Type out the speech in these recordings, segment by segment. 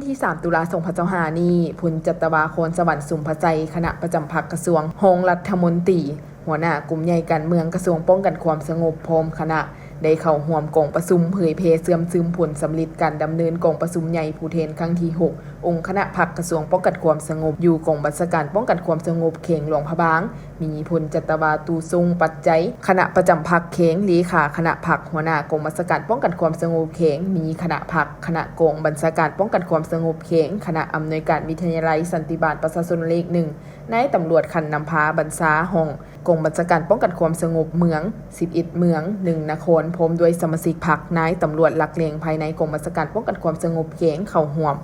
ທີສາມ ຕຸລາ ສອງພັນຊາວຫ້ານີ້, ພົນຈັດຕະວາ ຄອນສະຫວັນ ສຸມພະໄຊ ຄະນະປະຈຳພັກກະຊວງ, ຮອງລັດຖະມົນຕີ, ຫົວໜ້າກຸ່ມໃຫຍ່ການເມືອງ ກະຊວງປ້ອງກັນຄວາມສະຫງົບ ພ້ອມຄະນະ ໄດ້ເຂົ້າຮ່ວມກອງປະຊຸມເຜີຍແຜ່ເຊື່ອມຊຶມຜົນສຳເລັດການດຳເນີນກອງປະຊຸມໃຫຍ່ຜູ້ແທນຄັ້ງທີຫົກ ອົງຄະນະພັກກະຊວງປ້ອງກັນຄວາມສະຫງົບ ຢູ່ກອງບັນຊາການປ້ອງກັນຄວາມສະຫງົບແຂວງຫຼວງພະບາງ, ມີພົນຈັດຕະວາ ຕູສົງ ປັດໄຈ ຄະນະປະຈຳພັກແຂວງ, ເລຂາຄະນະພັກ, ຫົວໜ້າກອງບັນຊາການປ້ອງກັນຄວາມສະຫງົບແຂວງ, ມີຄະນະພັກ, ຄະນະກອງບັນຊາການປ້ອງກັນຄວາມສະຫງົບແຂວງ, ຄະນະອຳນວຍການວິທະຍາໄລສັນຕິບານປະຊາຊົນເລກໜຶ່ງ, ນາຍຕຳຫຼວດຂັ້ນນຳພາບັນຊາຫ້ອງ, ກອງບັນຊາການປ້ອງກັນຄວາມສະຫງົບເມືອງ ສິບເອັດເມືອງ, ໜຶ່ງນະຄອນ, ພ້ອມດ້ວຍສະມາຊິກພັກ, ນາຍຕຳຫຼວດຫຼັກແຫຼ່ງພາຍໃນກອງບັນຊາການປ້ອງກັນຄວາມສະຫງົບແຂວງເຂົ້າຮ່ວມ.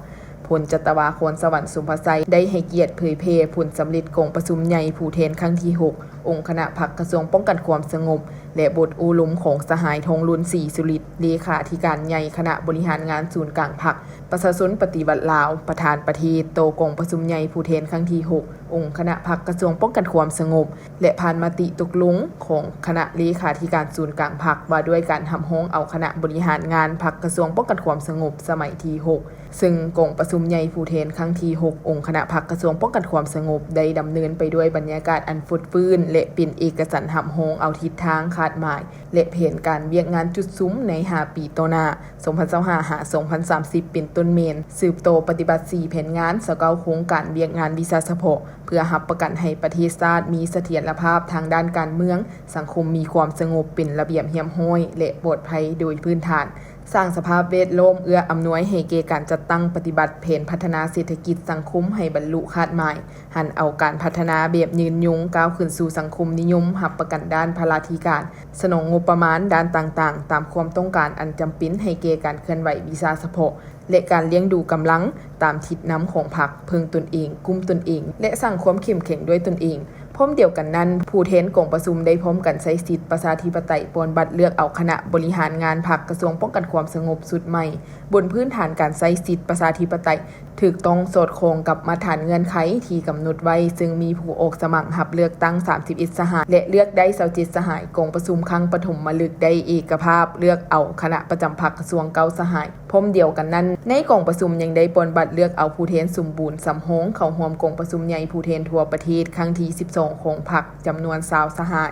ພົນຈັດຕະວາ ຄອນສະຫວັນ ສຸມພະໄຊ ໄດ້ໃຫ້ກຽດເຜີຍແຜ່ຜົນສຳເລັດກອງປະຊຸມໃຫຍ່ຜູ້ແທນຄັ້ງທີຫົກ ອົງຄະນະພັກກະຊວງປ້ອງກັນຄວາມສະຫງົບ ແລະ ບົດໂອ້ລົມຂອງສະຫາຍ ທອງລຸນ ສີສຸລິດ ເລຂາທິການໃຫຍ່ຄະນະບໍລິຫານງານສູນກາງພັກ ປະຊາຊົນປະຕິວັດລາວ ປະທານປະເທດ ຕໍ່ກອງປະຊຸມໃຫຍ່ຜູ້ແທນຄັ້ງທີຫົກ ອົງຄະນະພັກກະຊວງປ້ອງກັນຄວາມສະຫງົບ ແລະ ຜ່ານມະຕິຕົກລົງຂອງຄະນະເລຂາທິການສູນກາງພັກ ວ່າດ້ວຍການຮັບຮອງເອົາຄະນະບໍລິຫານງານພັກກະຊວງປ້ອງກັນຄວາມສະຫງົບສະໄໝທີຫົກ ເຊິ່ງກອງປະຊຸມໃຫຍ່ຜູ້ແທນຄັ້ງທີຫົກ ອົງຄະນະພັກກະຊວງປ້ອງກັນຄວາມສະຫງົບ ໄດ້ດຳເນີນໄປດ້ວຍບັນຍາກາດອັນຟົດຟື້ນ ແລະ ເປັນເອກະສັນຮັບຮອງເອົາທິດທາງ, ຄາດໝາຍ ແລະ ແຜນການວຽກງານຈຸດສຸມໃນຫ້າປີຕໍ່ໜ້າ ສອງພັນຊາວຫ້າ ຫາ ສອງພັນສາມສິບ ເປັນຕົ້ນແມ່ນ ສືບຕໍ່ປະຕິບັດສີ່ແຜນງານ, ຊາວເກົ້າໂຄງການວຽກງານວິຊາສະເພາະ ເພື່ອຮັບປະກັນໃຫ້ປະເທດຊາດມີສະຖຽນລະພາບທາງດ້ານການເມືອງ, ສັງຄົມມີຄວາມສະຫງົບ, ເປັນລະບຽບຮຽບຮ້ອຍ ແລະ ປອດໄພໂດຍພື້ນຖານ, ສ້າງສະພາບແວດລ້ອມເອື້ອອຳນວຍໃຫ້ແກ່ການຈັດຕັ້ງປະຕິບັດແຜນພັດທະນາເສດຖະກິດສັງຄົມໃຫ້ບັນລຸຄາດໝາຍ, ຫັນເອົາການພັດທະນາແບບຍືນຍົງ ກ້າວຂຶ້ນສູ່ສັງຄົມນິຍົມ, ຮັບປະກັນດ້ານພະລາທິການ, ສະໜອງງົບປະມານດ້ານຕ່າງໆ ຕາມຄວາມຕ້ອງການອັນຈຳເປັນໃຫ້ແກ່ການເຄື່ອນໄຫວວິຊາສະເພາະ ແລະ ການລ້ຽງດູກຳລັງຕາມທິດນຳຂອງພັກ, ເພິ່ງຕົນເອງ, ກຸ້ມຕົນເອງ ແລະ ສ້າງຄວາມເຂັ້ມແຂງດ້ວຍຕົນເອງ. ພ້ອມດຽວກັນນັ້ນ, ຜູ້ແທນກອງປະຊຸມໄດ້ພ້ອມກັນໃຊ້ສິດປະຊາທິປະໄຕປ່ອນບັດເລືອກເອົາຄະນະບໍລິຫານງານພັກກະຊວງປ້ອງກັນຄວາມສະຫງົບຊຸດໃໝ່, ບົນພື້ນຖານການໃຊ້ສິດປະຊາທິປະໄຕ ຖືກຕ້ອງສອດຄ່ອງກັບມາດຖານເງື່ອນໄຂທີ່ກຳນົດໄວ້, ເຊິ່ງມີຜູ້ອອກສະໝັກຮັບເລືອກຕັ້ງສາມສິບເອັດສະຫາຍ ແລະ ເລືອກໄດ້ຊາວເຈັດສະຫາຍ. ກອງປະຊຸມຄັ້ງປະຖົມມະລຶກໄດ້ເອກະພາບເລືອກເອົາຄະນະປະຈຳພັກກະຊວງເກົ້າສະຫາຍ. ພ້ອມດຽວກັນນັ້ນ, ໃນກອງປະຊຸມຍັງໄດ້ປ່ອນບັດເລືອກເອົາຜູ້ແທນສົມບູນສຳຮອງເຂົ້າຮ່ວມກອງປະຊຸມໃຫຍ່ຜູ້ແທນທົ່ວປະເທດຄັ້ງທີສິບສອງຂອງພັກ ຈຳນວນຊາວສະຫາຍ.